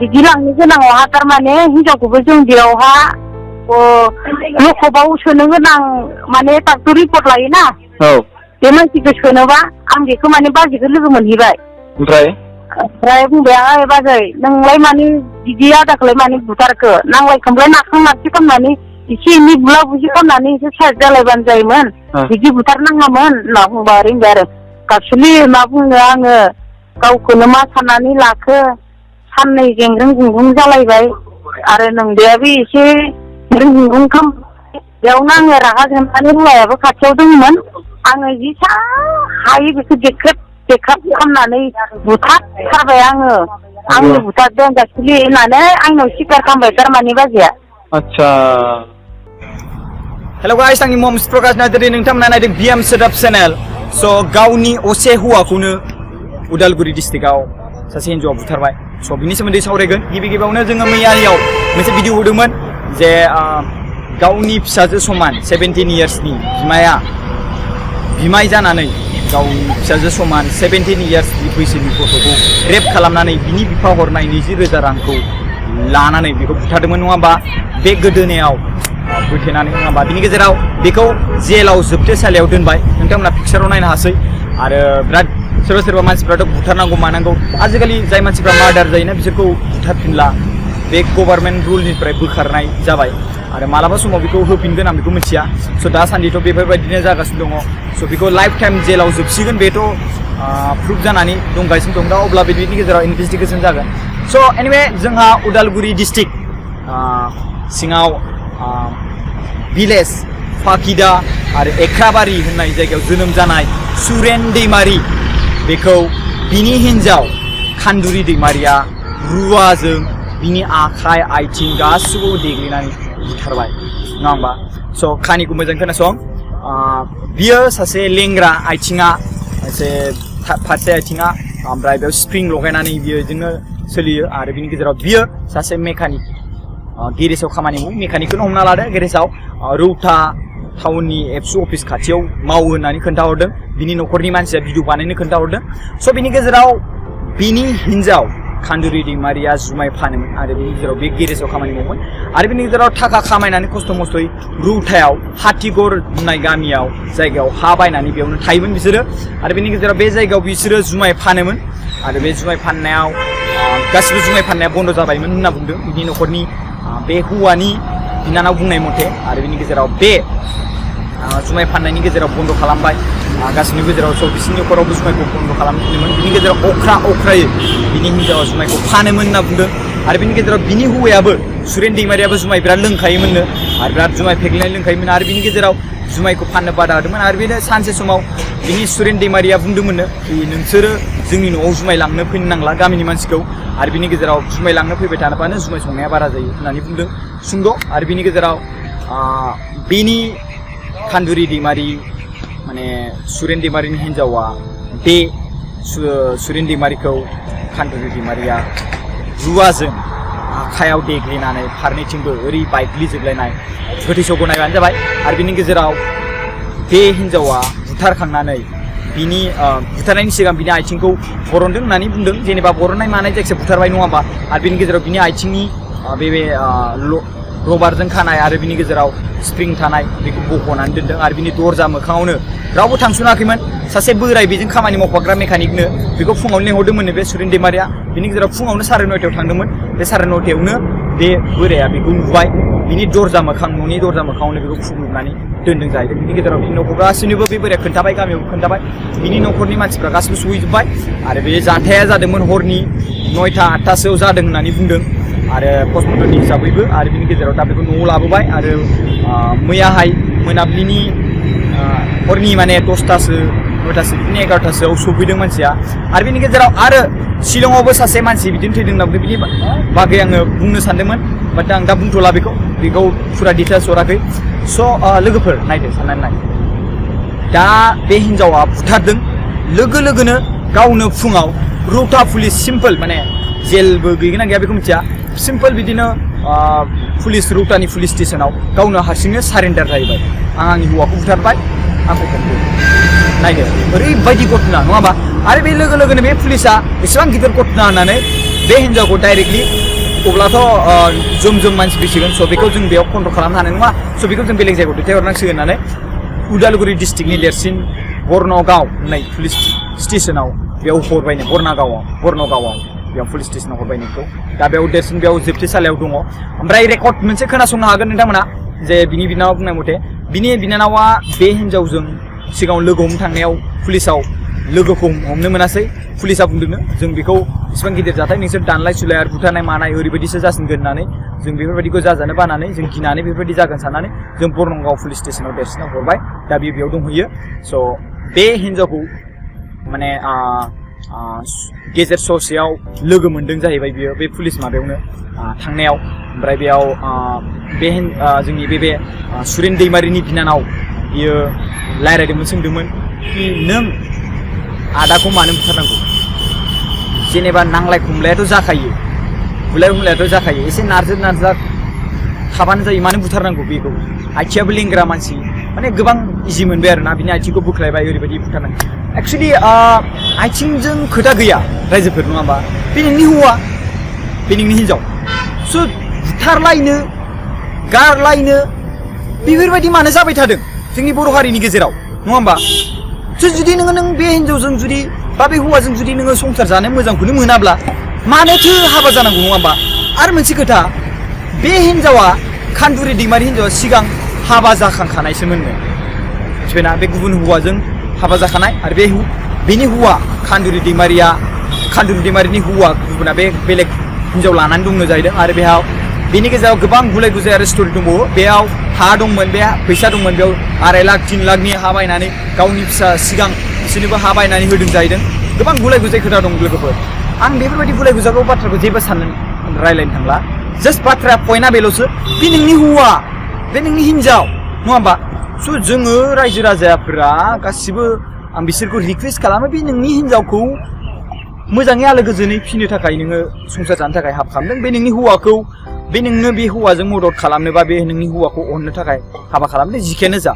बिदि लांनो गोनाङावहा थारमाने हिनजावखौबो जों बेयावहा लखबाव सोनो गोनां माने डाक्टर रिपर्ट लायोना बे मानसिखौ सोनोबा आं बेखौ माने बाजैखौ लोगो मोनहैबाय ओमफ्राय बुंबाय आं बाजै नोंलाय माने बिदि आदाखौलाय माने बुथारखो नांलाय खमलाय नाखां नाखि खालामनानै एसे एनै बुला बुजि खालामनानै एसे साइड जालायबानो जायोमोन बिदि बुथारनाङामोन होनना बुंबा ओरैनो आरो गाबसुलि मा बुंनो आङो गावखौनो मा साननानै लाखो साननै गेंग्रें गुंग्रुं जालायबाय आरो नोंदायाबो एसे गेंग्रें गुंग्रुं बेयावनो आङो रागा जोंनानै हौवायाबो खाथियाव दंमोन आङो जेसा हायो बेखौ देख्रेब खालामनानै बुथारथारबाय आंनो बुथारदों गाबसुलि होननानै आंनाव सिखार खालामबाय थारमाने बाजैया आच्छा हेल' गाइस आंनि मुङा प्रकाश नार्जारि नोंथांमोना नायदों बिएम सोदाब चेनेल स' गावनि असे हौवाखौनो उदालगुरि डिस्ट्रिक्टआव सासे हिन्जावा बुथारबाय स' बिनि सोमोन्दै सावरायगोन गिबियावनो जोङो मैयानियाव मोनसे भिडिअ होदोंमोन जे गावनि फिसाजो समान 17 इयार्सनि बिमाय जानानै गावनि फिसाजो समान 17 इयार्सनि बैसोनि गथ'खौ रेप खालामनानै बिनि बिफा हरनाय 20,000 रांखौ लानानै बेखौ बुथारदोंमोन नङा होमबा बे गोदोनायाव बुथेनानै नङा होमबा बिनि गेजेराव बेखौ जेलाव जोबथेसालियाव दोनबाय नोंथांमोना पिक्चाराव नायनो हासै आरो बिराद सोरबा मानसिफ्राथ' बुथारनांगौ मानांगौ आजिखालि जाय मानसिफ्रा मार्डार जायोना बिसोरखौ बुथारफिनला बे गभर्नमेन्ट रुलनिफ्राय बोखारनाय जाबाय आरो मालाबा समाव बेखौ होफिनगोन आं बेखौ मिथिया स' दासान्दिथ' बेफोरबायदिनो जागासिनो दङ स' बेखौ लाइफ टाइम जेलाव जोबसिगोन बेथ' प्रुफ जानानै दंगासिनो दं दा अब्ला बिनि गेजेराव इनभेस्टिगेसन जागोन स' एनिवे जोंहा उदालगुरि डिस्ट्रिक्ट सिङाव भिलेज फाकिदा आरो एख्राबारि होननाय जायगायाव जोनोम जानाय सुरेन दैमारि बेखौ बिनि हिन्जाव खान्दुरि दैमारिया रुवाजों बिनि आखाइ आथिं गासिबो देग्लिनानै बुथारबाय नङा होमबा स' खानिखौ मोजां खोनासं बियो सासे लेंग्रा आथिङा एसे फारसे आथिङा ओमफ्राय बेयाव स्प्रिं लगायनानै बियो बिदिनो सोलियो आरो बिनि गेजेराव बियो सासे मेकानिक गेरेजाव खामानि मावो मेकानिकखौनो हमना लादो गेरेजाव रौता टाउननि एबसु अफिस खाथियाव मावो होननानै खोन्थाहरदों बिनि न'खरनि मानसिया भिडिअ बानायनो खोन्थाहरदों स' बिनि गेजेराव बिनि हिन्जाव खान्दुरि दैमारिया जुमाय फानोमोन आरो बिनि गेजेराव बे गेरेजाव खामानि मावोमोन आरो बिनि गेजेराव थाखा खामायनानै खस्थ' मस्थ'यै रौतायाव हाथिगर होननाय गामियाव जायगायाव हा बायनानै बेयावनो थायोमोन बिसोरो आरो बिनि गेजेराव बे जायगायाव बिसोरो जुमाय फानोमोन आरो बे जुमाय फाननायाव गासिबो जुमाय फाननाया बन्द जाबायमोन होनना बुंदों बिनि न'खरनि बे हौवानि बिनानाव बुंनाय मथे आरो बिनि गेजेराव बे जुमाय फाननायनि गेजेराव बन्द खालामबाय गासिनि गेजेराव स' बिसिनि न'खरावबो जुमायखौ बन्द खालामफिनदोंमोन बिनि गेजेराव अख्रायै बिनि हिन्जावा जुमायखौ फानोमोन होनना बुंदों आरो बिनि गेजेराव बिनि हौवायाबो सुरेन दैमारियाबो जुमाय बिराद लोंखायोमोननो आरो बिराद जुमाय फेग्लिनाय लोंखायोमोन आरो बिनि गेजेराव जुमायखौ फाननो बादा होदोंमोन आरो बेनो सानसे समाव बिनि सुरेन दैमारिया बुंदोंमोननो नोंसोरो जोंनि न'आव जुमाय लांनो फैनो नांला गामिनि मानसिखौ आरो बिनि गेजेराव जुमाय लांनो फैबाय थानोबानो जुमाय संनाया बारा जायो होननानै बुंदों सुंद' आरो बिनि गेजेराव बिनि खान्दुरि दैमारि माने सुरेन दैमारिनि हिन्जावा बे सुरेन दैमारिखौ खान्दुरि दैमारिया रुवाजों आखायाव देग्लिनानै फारनैथिंबो ओरै बायग्लिजोबलायनाय गोथैस'खौ नायबानो जाबाय आरो बिनि गेजेराव बे हिन्जावा बुथारखांनानै बिनि बुथारनायनि सिगां बिनि आथिंखौ बरनदों होननानै बुंदों जेनेबा बरननाय मानाय जायखिजाया बुथारबाय नङा होमबा आरो बिनि गेजेराव बिनि आथिंनि बे रबारजों खानाय आरो बिनि गेजेराव स्प्रिं थानाय बेखौ बख'नानै दोनदों आरो बिनि दरजा मोखाङावनो रावबो थांसनाखैमोन सासे बोराय बेजों खामानि मावफाग्रा मेकानिकनो बेखौ फुङावनो लेंहरदोंमोननो बे सुरेन दैमारिया बिनि गेजेराव फुङावनो 9:30 थांदोंमोन बे 9:30 बे बोराया बेखौ नुबाय बिनि दरजा मोखां न'नि दरजा मोखाङावनो बेखौ खुग्लुबनानै दोनदों जाहैदों बिनि गेजेराव बिनि न'खर गासैनोबो बे बोराया खोन्थाबाय गामियाव खोन्थाबाय बिनि न'खरनि मानसिफ्रा गासिबो सहैजोब्बाय आरो बे जाथाया जादोंमोन हरनि 9टा 8टासोआव जादों होननानै बुंदों आरो पस्टमर्टमनि हिसाबैबो आरो बिनि गेजेराव दा बेखौ न'आव लाबोबाय आरो मैयाहाय मोनाबिलिनि हरनि माने 10टासो 9टासो बिदिनो 11टासोआव सफैदों मानसिया आरो बिनि गेजेराव आरो शिलंआवबो सासे मानसि बिदिनो थैदों होनना बिनि बागै आङो बुंनो सानदोंमोन बाट आं दा बुंथ'ला बेखौ फुरा डिटेल्स हराखै स' लोगोफोर नायदो साननानै नाय दा बे हिन्जावा बुथारदों लोगो लोगोनो गावनो फुङाव रौता पुलिस सिम्पोल माने जेलबो गैगोना गैया बेखौ मिथिया सिम्पोल बिदिनो पुलिस रौतानि पुलिस स्टेसनाव गावनो हारसिंनो सारेन्डार जाहैबाय आं आंनि हौवाखौ बुथारबाय आंखौ हमदो नायदो ओरैबायदि घटना नङा होमबा आरो बे लोगो लोगोनो बे पुलिसा एसेबां गिदिर घटना होननानै बे हिन्जावखौ डाइरेक्टलि अब्लाथ' जों मानसि फैसिगोन स' बेखौ जों बेयाव कन्ट्रल खालामनो हानाय नङा स' बेखौ जों बेलेग जायगायाव दैथायहरनांसिगोन होननानै उदालगुरि डिस्ट्रिक्टनि देरसिन बर्नगाव होननाय पुलिस स्टेसनाव बेयाव हरबायनो बर्नगावआव बेयाव पुलिस स्टेसनाव हरबायनोखौ दा बेयाव देरसिन बेयाव जोबथेसालियाव दङ ओमफ्राय रेकर्ड मोनसे खोनासंनो हागोन नोंथांमोना जे बिनि बिनानावा बुंनाय मथे बिनि बिनानावा बे हिन्जावजों सिगाङाव लोगो हमनो थांनायाव पुलिसाव लोगोखौ हमनो मोनासै पुलिसा बुंदोंनो जों बेखौ इसिबां गिदिर जाथाय नोंसोर दानलाय सुलाय आरो बुथारनाय मानाय ओरैबायदिसो जासिनगोन होननानै जों बेफोरबायदिखौ जाजानो बानानै जों गिनानै बेफोरबायदि जागोन साननानै जों बर्नगाव पुलिस स्टेसनाव देरसिनाव हरबाय दा बेयाव दंहैयो स' बे हिन्जावखौ माने गेजेर ससेयाव लोगो मोनदों जाहैबाय बियो बे पुलिस माबायावनो थांनायाव ओमफ्राय बेयाव बे जोंनि बे सुरेन दैमारिनि बिनानाव बियो रायज्लायदोंमोन सोंदोंमोन कि नों आदाखौ मानो बुथारनांगौ जेनेबा नांलाय खमलायाथ' जाखायो बुलाय बुलायाथ' जाखायो एसे नारजाब थाबानो जायो मानो बुथारनांगौ बेखौ आथियाबो लेंग्रा मानसि माने गोबां इजि मोनबाय आरोना बिनि आथिंखौ बोख्लायबाय ओरैबायदि बुथारनांगौ एक्सुवेलि आथिंजों खोथा गैया रायजोफोर नङा होमबा बे नोंनि हौवा बे नोंनि हिन्जाव स' बुथारलायनो गारलायनो बेफोरबायदि मानो जाबाय थादों जोंनि बर' हारिनि गेजेराव नङा होमबा जुदि नों बे हिन्जावजों जुदि बा बे हौवाजों जुदि नोङो संसार जानो मोजांखौनो मोनाब्ला मानोथो हाबा जानांगौ नङा होमबा आरो मोनसे खोथा बे हिन्जावा खान्दुरि दैमारि हिन्जावा सिगां हाबा जाखांखानायसोमोननो मिथिबायना बे गुबुन हौवाजों हाबा जाखानाय आरो बेनि हौवा खान्दुरि दैमारिनि हौवा गुबुना बे बेलेग हिन्जाव लानानै दंनो जाहैदों आरो बेयाव बेनि गेजेराव गोबां गुलाय गुजाय आरो स्ट'रि दंबावो बेयाव हा दंमोन बे फैसा दंमोन बेयाव 2.5 लाख 3 लाखनि हा बायनानै गावनि फिसा सिगां बिसोरनोबो हा बायनानै होदों जाहैदों गोबां गुलाय गुजाय खोथा दं लोगोफोर आं बेफोरबायदि गुलाय गुजायखौ बाथ्राखौ जेबो रायलायनो थांला जास्ट बाथ्रा पइन्टआ बेल'सो बे नोंनि हौवा बे नोंनि हिन्जाव नङा होमबा स' जोङो रायजो राजाफोरा गासिबो आं बिसोरखौ रिकुवेस्ट खालामो बे नोंनि हिन्जावखौ मोजाङै आलो गोजोनै फिनो थाखाय नोङो संसार जानो थाखाय हाबा खालामदों बे नोंनि हौवाखौ बे नोंनो बे हौवाजों मदद खालामनोबा बे नोंनि हौवाखौ अननो थाखाय हाबा खालामदों जिखियानो जा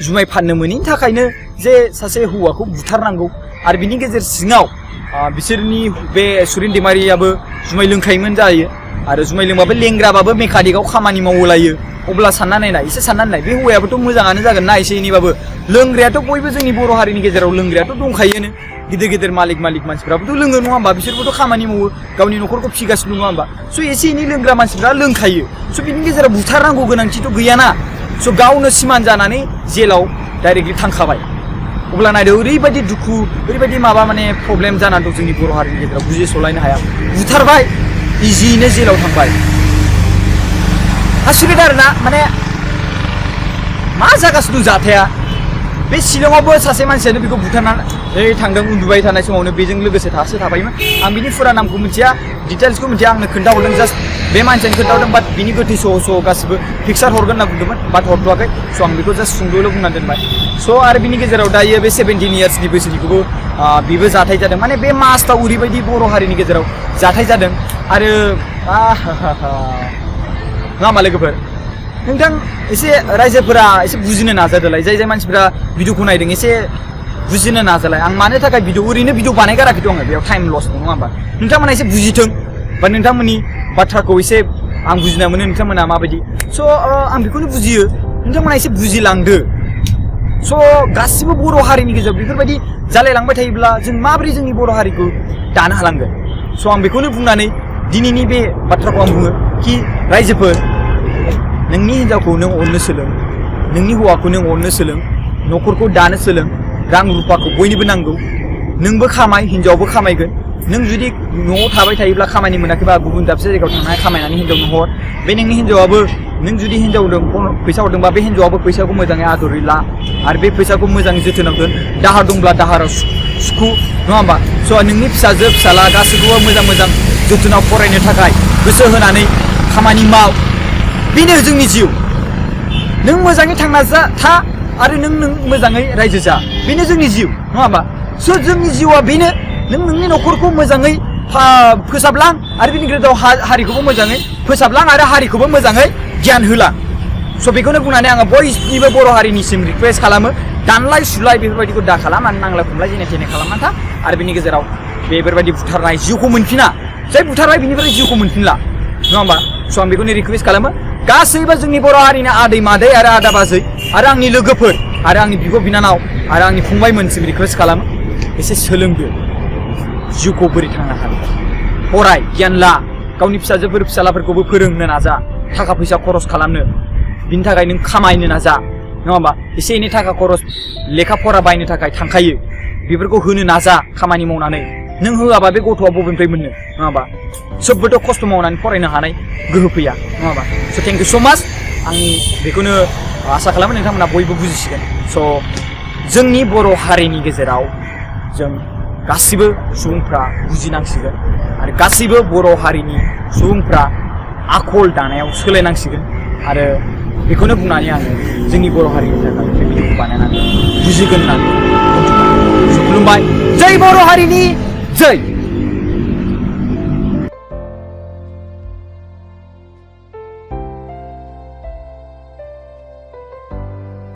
जुमाय फाननो मोनैनि थाखायनो जे सासे हौवाखौ बुथारनांगौ आरो बिनि गेजेर सिङाव बिसोरनि बे सुरेन दैमारियाबो जुमाय लोंखायोमोन जायो आरो जुमाय लोंबाबो लेंग्राबाबो मेकानिकआव खामानि मावलायो अब्ला साननानै नाय एसे साननानै नाय बे हौवायाबोथ' मोजाङानो जागोन ना एसे एनैबाबो लोंग्रायाथ' बयबो जोंनि बर' हारिनि गेजेराव लोंग्रायाथ' दंखायोनो गिदिर गिदिर मालिक मानसिफ्राबोथ' लोङो नङा होमबा बिसोरबोथ' खामानि मावो गावनि न'खरखौ फिगासिनो नङा होमबा स' एसे एनै लोंग्रा मानसिफ्रा लोंखायो स' बिनि गेजेराव बुथारनांगौ गोनांथिथ' गैयाना स' गावनो सिमान जानानै जेलाव डाइरेक्टलि थांखाबाय अब्ला नायदो ओरैबायदि दुखु ओरैबायदि माबा माने प्रब्लेम जानानै दं जोंनि बर' हारिनि गेजेराव बुजिस'लायनो हाया बुथारबाय इजियैनो जेलाव थांबाय आसुरित आरोना माने मा जागासिनो दं जाथाया बे शिलंआवबो सासे मानसियानो बेखौ बुथारनानै थांदों उन्दुबाय थानाय समावनो बेजों लोगोसे थाफायोमोन आं बिनि फुरा नामखौ मिथिया डिटेल्सखौ मिथिया आंनो खोन्थाहरदों जास्ट बे मानसियानो खोन्थाहरदों बाट बिनि गोथै स' गासिबो पिक्सार हरगोन होनना बुंदोंमोन बाट हरथ'वाखै स' आं बेखौ जास्ट सुंद'ल' बुंनानै दोनबाय स' आरो बिनि गेजेराव दायो बे 17 इयार्सनि बैसोनिखौबो बेबो जाथाय जादों माने बे मासआव ओरैबायदि बर' हारिनि गेजेराव जाथाय जादों आरो नङा होमबा लोगोफोर नोंथां एसे रायजोफोरा एसे बुजिनो नाजादोलाय जाय मानसिफोरा भिडिअखौ नायदों एसे बुजिनो नाजालाय आं मानो थाखाय ओरैनो भिडिअ बानायगाराखैथ' आङो बेयाव टाइम लस नङा होमबा नोंथांमोना एसे बुजिथों बा नोंथांमोननि बाथ्राखौ एसे आं बुजिना मोनो नोंथांमोना माबायदि स' आं बेखौनो बुजियो नोंथांमोना एसे बुजिलांदो स' गासिबो बर' हारिनि गेजेराव बेफोरबायदि जालायलांबाय थायोब्ला जों माबोरै जोंनि बर' हारिखौ दानो हालांगोन स' आं बेखौनो बुंनानै दिनैनि बे बाथ्राखौ आं बुङो कि रायजोफोर नोंनि हिन्जावखौ नों अननो सोलों नोंनि हौवाखौ नों अननो सोलों न'खरखौ दानो सोलों रां रुफाखौ बयनोबो नांगौ नोंबो खामाय हिन्जावबो खामायगोन नों जुदि न'आव थाबाय थायोब्ला खामानि मोनाखैबा गुबुन दाबसे जायगायाव थांनानै खामायनानै हिन्जावनो हर बे नोंनि हिन्जावाबो नों जुदि हिन्जावजों फैसा हरदोंबा बे हिन्जावाबो फैसाखौ मोजाङै आदरै ला आरो बे फैसाखौ मोजाङै जोथोनाव दोन दाहार दंब्ला दाहाराव सुखु नङा होमबा स' नोंनि फिसाजो फिसाला गासैखौबो मोजां जोथोनाव फरायनो थाखाय गोसो होनानै खामानि माव बेनो जोंनि जिउ नों मोजाङै थांना था आरो नों मोजाङै रायजो जा बेनो जोंनि जिउ नङा होमबा स' जोंनि जिउआ बेनो नों नोंनि न'खरखौ मोजाङै फोसाबलां आरो बिनि गेजेराव हारिखौबो मोजाङै फोसाबलां आरो हारिखौबो मोजाङै गियान होलां स' बेखौनो बुंनानै आङो बयनिबो बर' हारिनिसिम रिकुवेस्ट खालामो दानलाय सुलाय बेफोरबायदिखौ दा खालाम आरो नांलाय खमलाय जेने थेने खालामना था आरो बिनि गेजेराव बेफोरबायदि बुथारनाय जिउखौ मोनफिना जाय बुथारबाय बिनिफ्राय जिउखौ मोनफिनला नङा होमबा स' आं बेखौनो रिकुवेस्ट खालामो गासैबो जोंनि बर' हारिनि आदै मादै आरो आदा बाजै आरो आंनि लोगोफोर आरो आंनि बिब' बिनानाव आरो आंनि फंबायमोनसिम रिकुवेस्ट खालामो एसे सोलोंदो जिउखौ बोरै थांनो हागोन फराय गियान ला गावनि फिसाजोफोर फिसालाफोरखौबो फोरोंनो नाजा थाखा फैसा खरस खालामनो बिनि थाखाय नों खामायनो नाजा नङा होमबा एसे एनै थाखा खरस लेखा फरा बायनो थाखाय थांखायो बेफोरखौ होनो नाजा खामानि मावनानै नों होआबा बे गथ'आ बबेनिफ्राय मोननो नङा होमबा सोबबोथ' खस्थ' मावनानै फरायनो हानाय गोहो फैया नङा होमबा स' थेंक इउ स' माच आं बेखौनो आसा खालामो नोंथांमोना बयबो बुजिसिगोन स' जोंनि बर' हारिनि गेजेराव जों गासिबो सुबुंफ्रा बुजिनांसिगोन आरो गासैबो बर' हारिनि सुबुंफ्रा आखल दानायाव सोलायनांसिगोन आरो बेखौनो बुंनानै आङो जोंनि बर' हारिनि थाखाय बे भिडिअखौ बानायनानै बुजिगोन होननानै खुलुमबाय जै बर' हारिनि जै